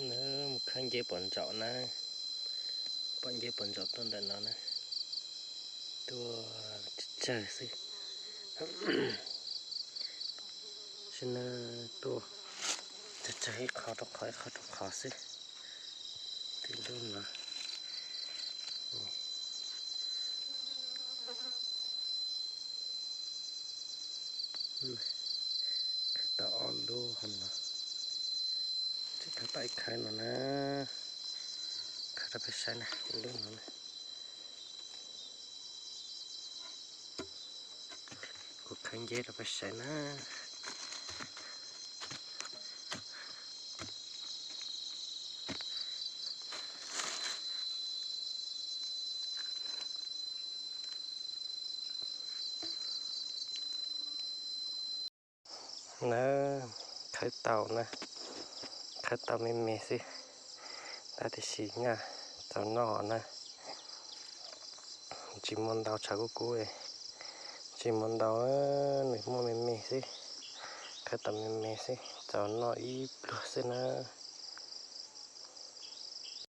Na, mus khawb nceb pos ntsaum na, pom nceb pos ntsaum tuaj ntawm no na, tuaj tsawg tsawg xwb. Saib na, tuaj tsawg tsawg ib qho rau qhov ib qho rau qhov xwb. Twb lub no. Khawb tau ob lub hauv no, tseem khawb tau ib khawb no na. Khawb rau peb saib na, lub no na. Kuv khawb nceb rau peb saib na. Na, khawb tau na, khawb tau me me xwb, tab tiam sis nyaj txaus noj na. Tsis muaj ntau, tshav kub kub, tsis muaj ntau, nws muaj me me xwb, khawb tau me me xwb, txaus noj ib pluag xwb na.